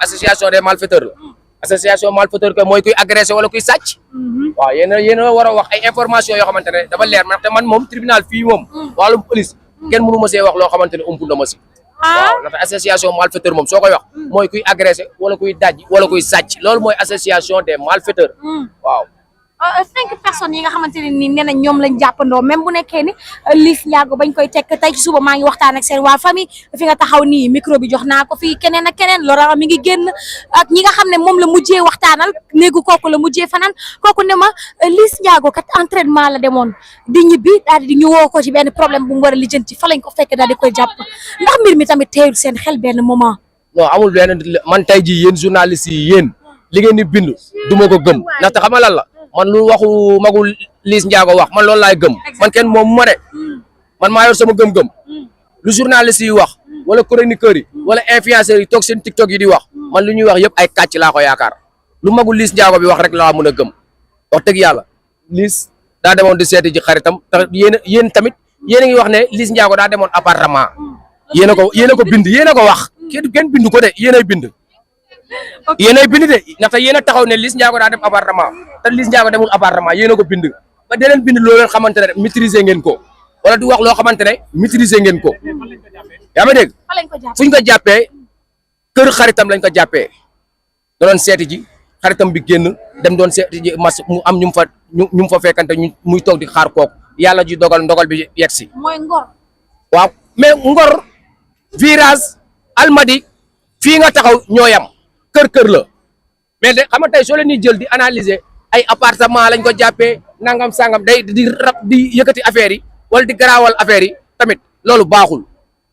association des malfaiteurs la association malfaiteur que mooy kuy agressé wala kuy sàcc waaw yéen a war a wax ay information yoo xamante ne dafa leer ndaxte man moom tribunal fii moom wàllum police kenn mënu ma see wax loo xamante ne umpul na ma si waaw ndaxte association malfaiteur moom soo koy wax mooy kuy agressé wala kuy daj wala kuy sàcc loolu mooy association des malfaiteurs waaw 5 personnes yi nga xamante ne nii nee nañ ñoom lañ jàppandoo même bu nekkee ni Liss Ndiago bañ koy tekk tey ci suba maa ngi waxtaan ak seen waa famille fi nga taxaw nii micro bi jox naa ko fii keneen ak keneen Laurent mi ngi génn ak ñi nga xam ne moom la mujjee waxtaanal néegu kooku la mujjee fanaan kooku ne ma Liss Ndiago kat entraînement la demoon di ñibbi daal di ñu woo ko ci benn problème bu mu war a lijjanti fa lañ ko fekk daal di koy jàpp ndax mbir mi tamit teeyul seen xel benn moment. non amul benn man tey jii yéen journalistes yi yéen li ngeen di bind du ma ko gëm ndaxte xam nga lan la man lu waxu magul Liss Ndiago wax man loolu laay gëm man kenn moom ma de man maa yor sama gëm-gëm lu journaliste yi wax wala chroniqueurs yi wala influenceurs yi toog seen TikTok yi di wax man lu ñuy wax yëpp ay kàcc laa ko yaakaar lu magul Liss Ndiago bi wax rek laa mën a gëm wax dëgg yàlla Liss daa demoon di seeti ji xaritam tax yéen tamit yéen a ngi wax ne Liss Ndiago daa demoon appartement yéen a ko bind yéen a ko wax kenn bindu ko de yéen ay bind yéen ay bind de ndaxte yéen a taxaw ne Liss Ndiago daa dem appartement te Liss Ndiago demul appartement yéen a ko bind ba dee leen bind loo leen xamante ne maîtriser ngeen ko wala di wax loo xamante ne maîtriser ngeen ko yaa ma dégg fu ñu ko jàppee kër xaritam lañ ko jàppee da doon seeti ji xaritam bi génn dem doon seeti ji mas mu am ñu mu fa fekkante muy toog di xaar kooku yàlla ji ndogal bi yegg si mooy ngor waaw mais ngor virage almadi fii nga taxaw ñoo yam kër la mais de xam nga tey soo leen di jël di analyser ay appartement lañ ko jàppee nangam sangam day di yëkkati affaire yi wala di garaawal affaire yi tamit loolu baaxul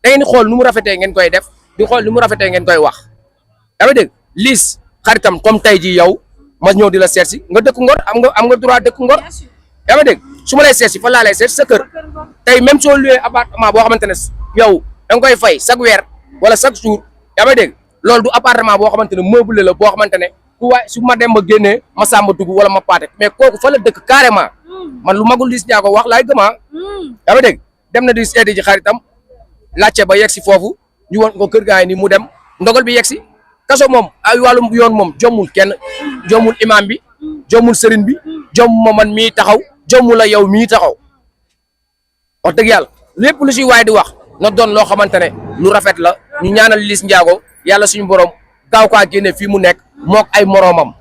da ngeen di xool nu mu rafetee ngeen koy def di xool nu mu rafetee ngeen koy wax yaa ngi dégg Liss xaritam comme tey ji yow ma ñëw di la seet si nga dëkk Ngor am nga droit dëkk Ngor yaa ngi dégg su ma lay seet si fa laa lay seet sa kër tey même soo loué appartement boo xamante ne yow da nga koy fay chaque weer wala chaque jour yaa ngi dégg loolu du appartement boo xamante ne meublé la boo xamante ne ku waay su ma dem ma génnee ma sàmba dugg wala ma paate mais kooku fa la dëkk carrément man lu magul Liss Ndiago wax laay gëmaa yaa ngi dégg dem na di seeti ji xaritam laajte ba yegg si foofu ñu won ko kër gaay ni mu dem ndogal bi yegg si kaso moom ay wàllum yoon moom jommul kenn jommul imam bi jommul sëriñ bi jommuma man mii taxaw jommu la yow mii taxaw wax dëgg yàlla lépp lu si waay di wax na doon loo xamante ne lu rafet la ñu ñaanal Liss Ndiago yàlla suñu borom gaaw kaa génne fii mu nekk mook ay moroomam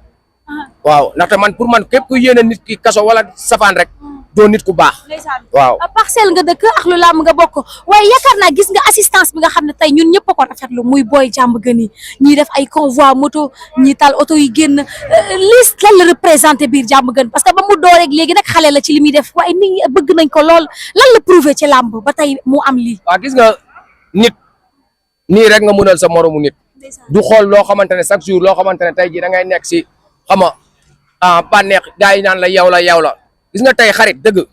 waaw ndaxte man pour man képp ku yéene nit ki kaso wala safaan rek doo nit ku baax waaw Parcelles nga dëkk ak lu làmb nga bokk waaye yaakaar naa gis nga assistance bi nga xam ne tey ñun ñëpp a ko rafetlu muy booy jàmb gën yi ñii def ay convoi moto ñii tal oto yi génn Liss lan la représenté biir jàmb gën parce que ba mu door rek léegi nag xale la ci li muy def waaye nit ñi bëgg nañ ko lool lan la prouvé ci làmb ba tey mu am lii waaw gis nga nit nii rek nga mënal sa moromu nit du xool loo xamante ne chaque jour loo xamante ne tey jii da ngay nekk si xam nga bànneex gars yi naan la yow la gis nga tey xarit dëgg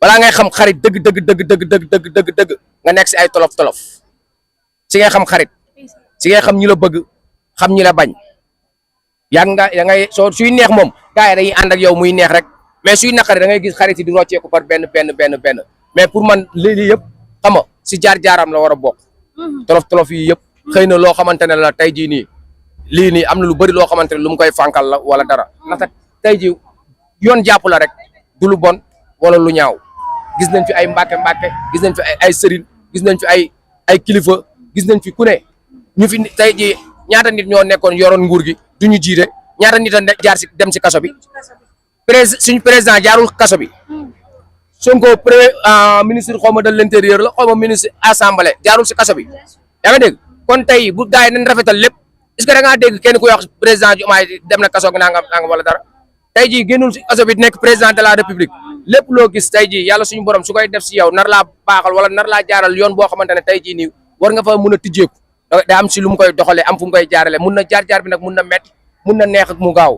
balaa ngay xam xarit dëgg nga nekk si ay tolof si ngay xam xarit si ngay xam ñi la bëgg xam ñi la bañ yaa ngay soo suy neex moom gars yi dañuy ànd ak yow muy neex rek mais suy naqari da ngay gis xarit yi di rocceeku par benn mais pour man lii yëpp xam nga si jaar-jaaram la war a bokk tolof yi yëpp xëy na loo xamante ne la tey jii nii lii nii am na lu bëri loo xamante ne lu mu koy fànkal la wala dara ndaxte tey jii yoon jàpp la rek du lu bon wala lu ñaaw gis nañ fi ay mbàkke gis nañ fi ay sëriñ gis nañ fi ay kilifa gis nañ fi ku ne ñu fi tey jii ñaata nit ñoo nekkoon yoroon nguur gi du ñu jiite ñaata nit a jaar si dem si kaso bi suñu président jaarul kaso bi Sonko ministre xaw ma de l'intérieur la xaw ma ministre assemblée jaarul si kaso bi yaa ngi dégg kon tey bu gars yi nañ rafetal lépp est-ce que da ngaa dégg kenn ku wax président Diomaye dem na kaso nangam wala dara tey jii génnul si kaso bi nekk président de la république lépp loo gis tey jii yàlla suñu borom su koy def si yow nar laa baaxal wala nar laa jaaral yoon boo xamante ne tey jii nii war nga fa mun a tijjeeku da am si lu mu koy doxalee am fu mu koy jaarale mun na jaar bi nag mun na métti mun na neex ak mu gaaw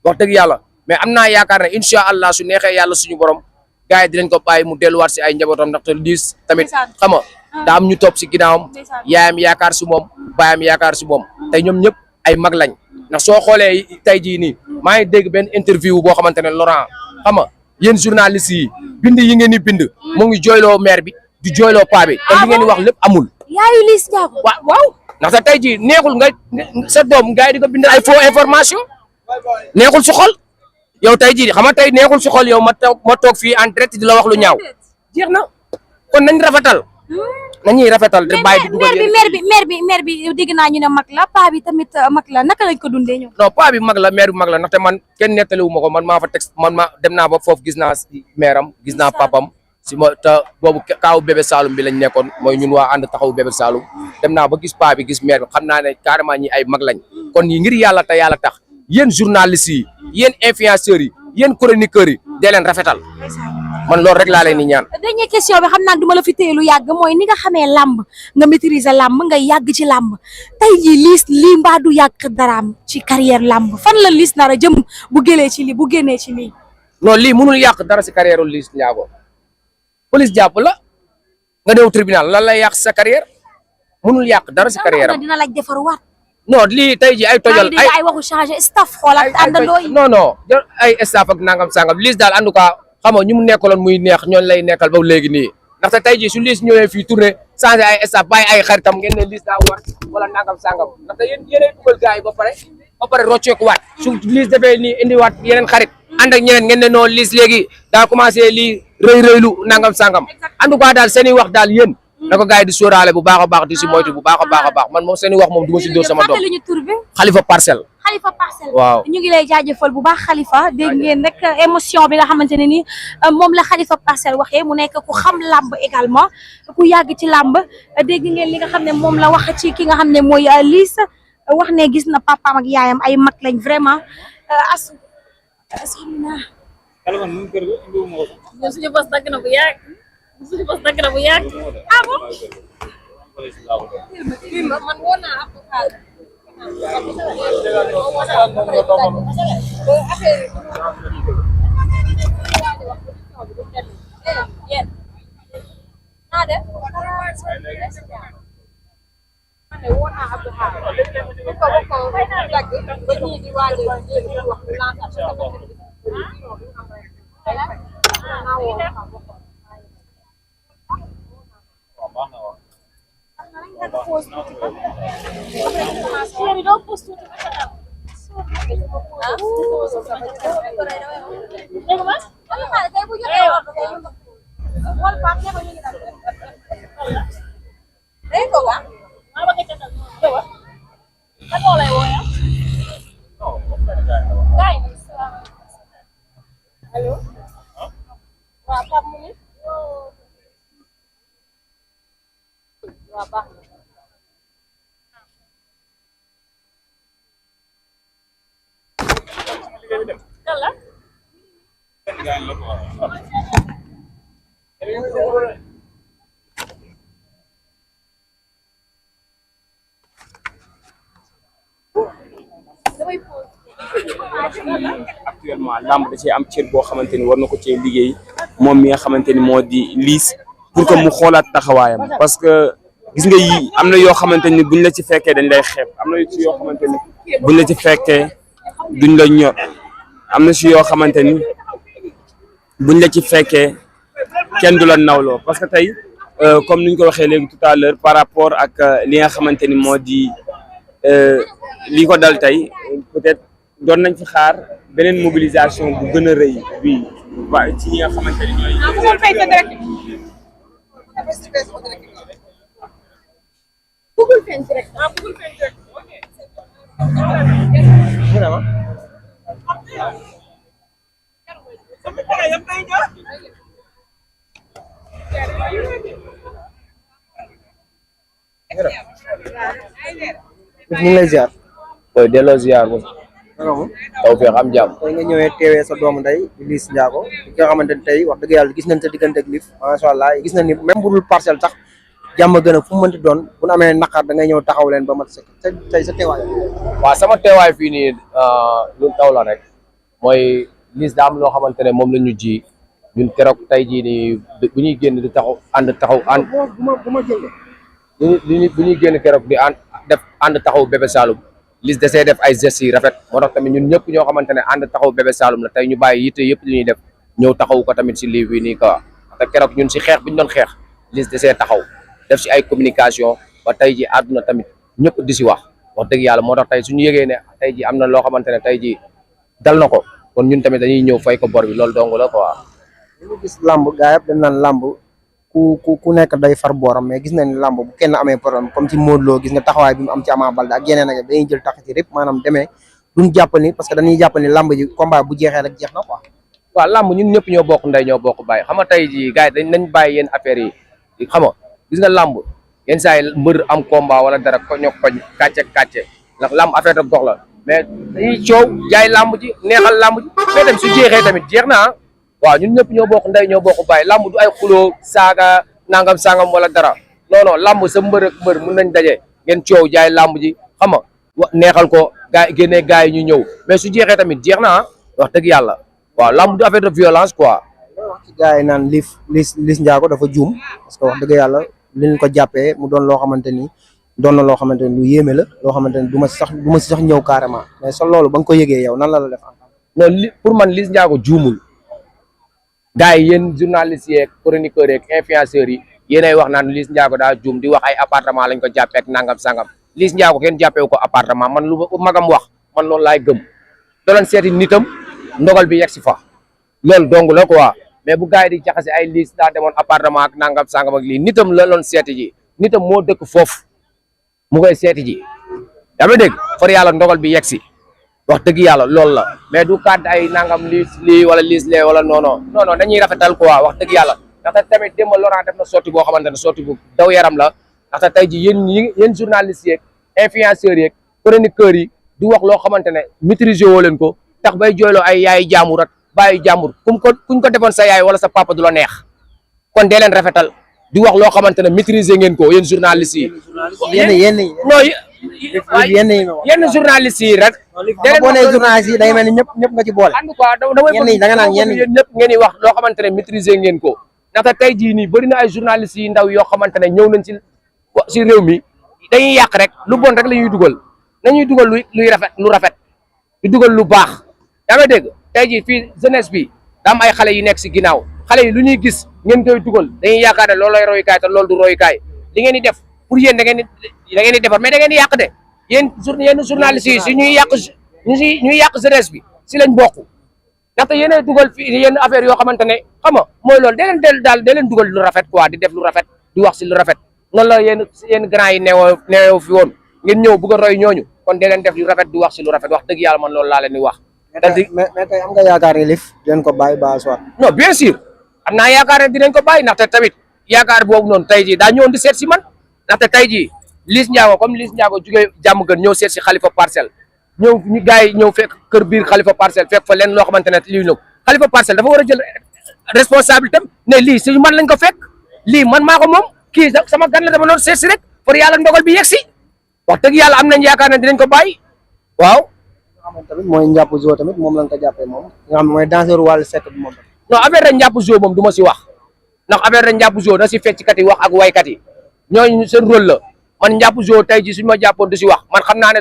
wax dëgg yàlla mais am naa yaakaar ne incha allah su neexee yàlla suñu borom gars yi dinañ ko bàyyi mu delluwaat si ay njabootam ndaxte Liss tamit xam nga daa am ñu topp si ginnaawam yaayam yaakaar si moom baayam yaakaar si moom tey ñoom ñëpp ay mag lañ ndax soo xoolee tey jii nii maa ngi dégg benn interview boo xamante ne Laurent xam nga yéen journalistes yi bind yi ngeen di bind mu ngi jooyloo maire bi di jooyloo paa bi te li ngeen di wax lépp amul yaayu Liss Ndiago waaw ndaxte tey jii neexul nga sa doom gars yi di ko bindal ay faux information neexul si xol yow tey jii xam nga tey neexul si xol yow ma toog fii en direct di la wax lu ñaaw jeex na kon nañ rafetal nañuy rafetal te bàyyi di dugal maire bi dégg naa ñu ne mag la paa bi tamit mag la naka lañ ko dundee ñoom. non paa bi mag la maire bi mag la ndaxte man kenn nettaliwu ma ko man maa fa teg man ma dem naa ba foofu gis naa maire am gis naa papam si ma te boobu kaaw bébé Saloum bi lañ nekkoon mooy ñun waa ànd taxaw bébé Saloum dem naa ba gis paa bi gis maire bi xam naa ne carrément ñi ay mag lañ kon yi ngir yàlla te yàlla tax yéen journalistes yi yéen influenceurs yi yéen chroniqueurs yi dee leen rafetal man loolu rek laa leen di ñaan. dernière question bi xam naa du ma la fi téye lu yàgg mooy ni nga xamee làmb nga maîtriser làmb nga yàgg ci làmb tey jii Liss lii mbaa du yàgg daraam ci carrière làmb fan la Liss nar a jëm bu génnee ci lii bu génnee ci lii. non lii mënul yàq dara si carrière Liss Ndiago police jàpp la nga ñëw tribunal lan lay yàq sa carrière mënul yàq dara si carrière am. dina la defarwaat. non lii tey jii ay tojal ay waxu changer staff xoolal àndandoo yi. non non ay staff ak nangam sangam Liss daal en tout cas xam nga ñu mu nekkaloon muy neex ñoon lay nekkal ba léegi nii ndaxte tey jii su Liss ñëwee fii tourné changé ay staff bàyyi ay xaritam ngeen ne Liss daa war wala nangam sangam ndaxte yéenay dugal gars yi ba pare rocceeku waat su Liss defee nii indiwaat yeneen xarit ànd ak ñeneen ngeen ne non Liss léegi daa commencé lii rëy-rëylu nangam sangam en tout cas daal seen i wax daal yéen na ko gars yi di sóoraale bu baax a baax di si moytu bu baax a baax man moom seen i wax moom du ma si dóor sama doom Khalifa Parcelles. Khalifa Parcelles waaw ñu ngi lay jaajëfal bu baax Khalifa dégg ngeen rek émotion bi nga xamante ne ni moom la Khalifa Parcelles waxee mu nekk ku xam làmb également ku yàgg ci làmb dégg ngeen li nga xam ne moom la wax ci ki nga xam ne mooy Liss wax ne gis na papaam ak yaayam ay mag lañ vraiment suñu bos dagg na bu yàgg suñu bos dagg na bu yàgg ah bon man woon naa actuellement lamb da cee am cër boo xamante ni war na ko cee liggéey moom mi nga xamante ni moo di Liss pour que mu xoolaat taxawaayam parce que gis nga yi am na yoo xamante ni buñ la ci fekkee dañ lay xeeb am na ci yoo xamante ni buñ la ci fekkee duñ la ñor am na si yoo xamante ni buñ la ci fekkee kenn du la nawloo parce que tey comme niñ ko waxee léegi tout à l'heure par rapport ak li nga xamante ni moo di li ko dal tey peut-être doon nañ fi xaar beneen mobilisation bu gën a rëy bi waa ci ñi nga xamante ni ñooy. ñu ngi lay ziar. koy delloo ziar moom taw feex am jàmm tey nga ñëwee teewee sa doomu ndey di Liss Ndiago ki nga xamante ni tey wax dëgg yàlla gis nañ sa diggante ak Liss macha allah gis nañ ni même bu dul parcelle sax jàmm gën a fu mu mënti doon bu nu amee naqar da ngay ñëw taxaw leen ba mat sa tey sa teewaay. waaw sama teewaay fii nii lu taw la rek mooy Liss daa am loo xamante ne moom la ñu ji ñun keroog tey jii nii bu ñuy génn di taxaw ànd bu ñuy génn keroog di ànd taxaw bébé Saloum Liss da see def ay gestes yi rafet moo tax tamit ñun ñëpp ñoo xamante ne ànd taxaw bébé Saloum la tey ñu bàyyi yitte yëpp li ñuy def ñëw taxaw ko tamit si lii bii nii quoi te keroog ñun si xeex bi ñu doon xeex Liss da see taxaw def si ay communication ba tey ji àdduna tamit ñëpp di si wax dëgg yàlla moo tax tey suñu yëgee ne tey ji am na loo xamante ne tey ji dal na ko kon ñun tamit dañuy ñëw fay ko bor bi loolu dong la quoi. ñu gis lamb gaa yëpp dañ naan lamb ku nekk day far booram mais gis nañ ni lamb bu kenn amee problème comme ci Modou Lo gis nga taxawaay bi mu am ci Ama Baldé ak yeneen ak dañuy jël tax ci rek maanaam demee duñ jàpp ni parce que dañuy jàpp ni lamb ji combat bu jeexee rek jeex na quoi. waaw lamb ñun ñëpp ñoo bokk ndey ñoo bokk bàyyi xam nga tey jii gars yi nañ bàyyi yenn affaires yi xam nga gis nga lamb yenn saa yi mbër am combat wala dara koñ kàcce ndax lamb affaire de gox la mais dañuy coow jaay lamb ji neexal lamb ji mais tamit su jeexee tamit jeex na waaw ñun ñëpp ñoo bokk ndey ñoo bokk bàyyi lamb du ay xuloo saaga nangam sangam wala dara non lamb sa mbër ak mbër mun nañ daje ngeen coow jaay lamb ji xam nga neexal ko gaa génnee gars yi ñu ñëw mais su jeexee tamit jeex na wax dëgg yàlla waaw lamb du affaire de violence quoi. wax ci gars yi naan Liss Ndiago dafa juum parce que wax dëgg yàlla li ñu ko jàppee mu doon loo xamante ni doon na loo xamante ni lu yéeme la loo xamante ni du ma si sax ñëw carrément mais so loolu ba nga ko yëgee yow nan la def. non pour man Liss Ndiago juumul gars yi yéen journalistes yeeg chroniqueurs yeeg influenceurs yi yéenay wax naan Liss Ndiago daa juum di wax ay appartement lañ ko jàppee ak nangam sangam Liss Ndiago kenn jàppeewu ko appartement man lu magam wax man loolu laay gëm doon seeti nitam ndogal bi yegg si fa loolu dong la quoi mais bu gars yi di jaxase ay Liss daa demoon appartement ak nangam sangam ak lii nitam la loon seeti ji nitam moo dëkk foofu mu koy seeti ji yaa ngi dégg for yàlla ndogal bi yegg si wax dëgg yàlla loolu la mais du kàddu ay nangam Liss lii wala Liss lee wala non dañuy rafetal quoi wax dëgg yàlla ndaxte tamit démb Laurent def na sortie boo xamante ne sortie bu daw yaram la ndaxte tey ji yéen journalistes yeeg influenceurs yeeg chroniqueurs yi di wax loo xamante ne maîtriser woo leen ko tax bay jooyloo ay yaayi jaamur ak bàyyi jàmbur kuñ ko defoon sa yaay wala sa papa du la neex kon dee leen rafetal di wax loo xamante ne maîtriser ngeen ko yéen journalistes yi. yenn journalistes yi rek. boo nee journalistes yi day mel ni ñëpp nga ci boole. en tout cas damay da nga naan yéen ñëpp ngeen di wax loo xamante ne maîtriser ngeen ko ndaxte tey jii nii bëri na ay journalistes yi ndaw yoo xamante ne ñëw nañ ci réew mi dañuy yàq rek lu bon rek la ñuy dugal nañuy dugal lu rafet di dugal lu baax yaa ngi dégg tey jii fii jeunesse bi daa am ay xale yu nekk si ginnaaw xale yi lu ñuy gis ngeen koy dugal dañuy yaakaar ne loolu lay royukaay te loolu du royukaay li ngeen di def pour yéen da ngeen di defar mais da ngeen di yàq de yéen journalistes yi si ñuy yàq jeunesse bi si lañ bokk ndaxte yéenay dugal fii yenn affaire yoo xamante ne xam nga mooy loolu da leen dugal lu rafet quoi di def lu rafet di wax si lu rafet noonu la yéen grand yi neewoo fi woon ngeen ñëw bëgg a roy ñooñu kon da leen def lu rafet di wax si lu rafet wax dëgg yàlla man loolu laa leen di wax. mais tey am nga yaakaar ni Liss dinañ ko bàyyi ba soit. non bien sûr am naa yaakaar ne dinañ ko bàyyi ndaxte tamit yaakaar boobu noonu tey jii daa ñëwoon di seet si man ndaxte tey jii Liss Ndiago comme Liss Ndiago jugee jàmm gën ñëw seet si Khalifa Parcelles ñëw ñu gars yi ñëw fekk kër biir Khalifa Parcelles fekk fa leen loo xamante ne lii ñëw Khalifa Parcelles dafa war a jël responsabilité am ne lii si man lañ ko fekk lii man maa ko moom kii sama gan la dama doon seet si rek pour yàlla ndogal bi yegg si wax dëgg yàlla am nañ yaakaar ne dinañ ko bàyyi waaw. tamit mooy njàpp zoo tamit moom lañ ko jàppee moom nga xam ne mooy danseur wàllu sekk bi moom. non affaire rek njàpp zoo moom du ma si wax ndax affaire rek njàpp zoo na si fecckat yi wax ak waykat yi ñooñu seen rôle la man njàpp zoo tey ji suñu ma jàppoon du si wax man xam naa ne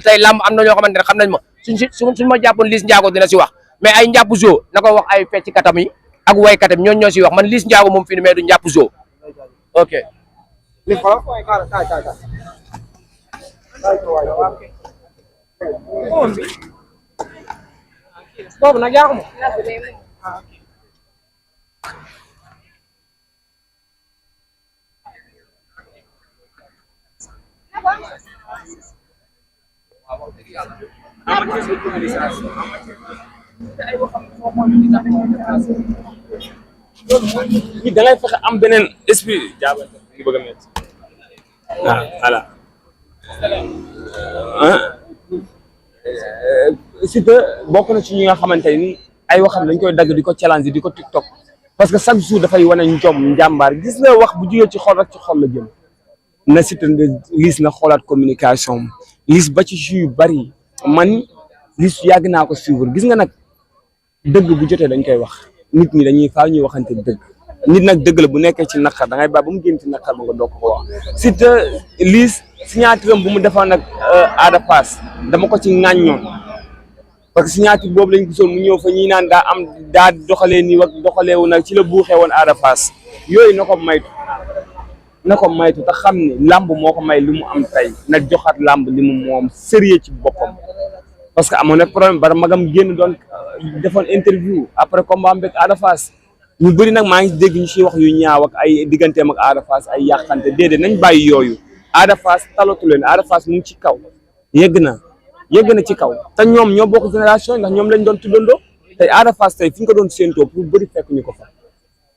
tey làmb am na ñoo xamante ne xam nañ ma suñu ma jàppoon Liss Ndiago dina si wax mais ay njàpp zoo na ko wax ay fecckatam yi ak waykatam ñooñu ñoo si wax man Liss Ndiago moom fi ni mais du njàpp zoo ok. boobu nag yaa ko moom. ñi da ngay fexe am beneen esprit jaabante ngi bëgg a métti waaw voilà Siteu bokk na ci ñi nga xamante ni ay waxam dañ koy dagg di ko challenge di ko TikTok parce que chaque jour dafay wane njom njàmbaar gis nga wax bu jugee ci xol rek ci xol la jëm na Siteu Liss na xoolaat communication Liss ba ci yu bari man Liss yàgg naa ko suivre gis nga nag dëgg bu jotee dañ koy wax nit ñi dañuy faaw ñuy waxante dëgg nit nag dëgg la bu nekkee ci naqar da ngay ba mu génn ci naqar ba nga doog ko wax Siteu Liss signature bu mu defoon nag Ada Fass dama ko ci ŋàññoon parce que signature boobu lañ gisoon mu ñëw fa ñi naan daa doxalee nii wax doxaleewu nag ci la buuxee woon Ada Fass yooyu na ko maytu na ko maytu te xam ni làmb moo ko may li mu am tey na joxaat làmb li mu moom sérieux ci boppam parce que amoon na problème bara magam génn doon defoon interview après combat am beeg Ada Fass ñu bëri nag maa ngi dégg ñu ciy wax yu ñaaw ak ay digganteem ak Ada Fass ay yàqante déedéet nañ bàyyi yooyu Ada Fass talatu leen Ada Fass mu ngi ci kaw yegg na ci kaw te ñoom ñoo bokk génération ndax ñoom lañ doon tuddandoo tey Ada Fass tey fi ñu ko doon séentoo pour bëri fekk ñu ko fa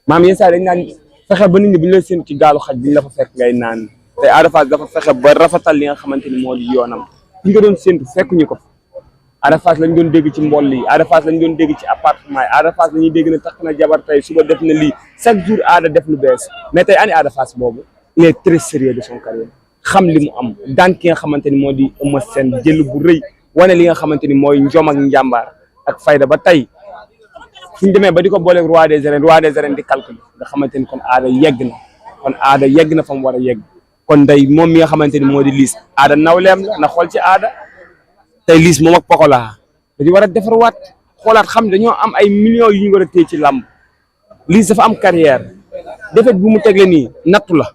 maam yenn saa dañ naan fexe ba nit ñi bu ñu la séentu ci gaalu xaj bi ñu la fa fekk ngay naan tey Ada Fass dafa fexe ba rafetal li nga xamante ni moo di yoonam fi ñu ko doon séentu fekk ñu ko fa Ada Fass lañ doon dégg ci mboll yi Ada Fass lañ doon dégg ci appartement yi Ada Fass lañuy dégg ne takk na jabar tey suba def na lii chaque jour Ada def lu bees mais tey ani Ada Fass boobu il est très sérieux de son carrière xam li mu am daan ki nga xamante ni moo di Eumeu Sène jël bu rëy wane li nga xamante ni mooy njom ak njàmbaar ak fayda ba tey suñ demee ba di ko booleeg roi des arènes di calcul nga xamante ni kon Ada yegg na fa mu war a yegg kon day moom mi nga xamante ni moo di Liss Ada nawleem la na xool ci Ada tey Liss moom ak Pokola dañu war a defarwaat xoolaat xam dañoo am ay millions yu ñu war a téye ci làmb Liss dafa am carrière defet bu mu tegle nii nattu la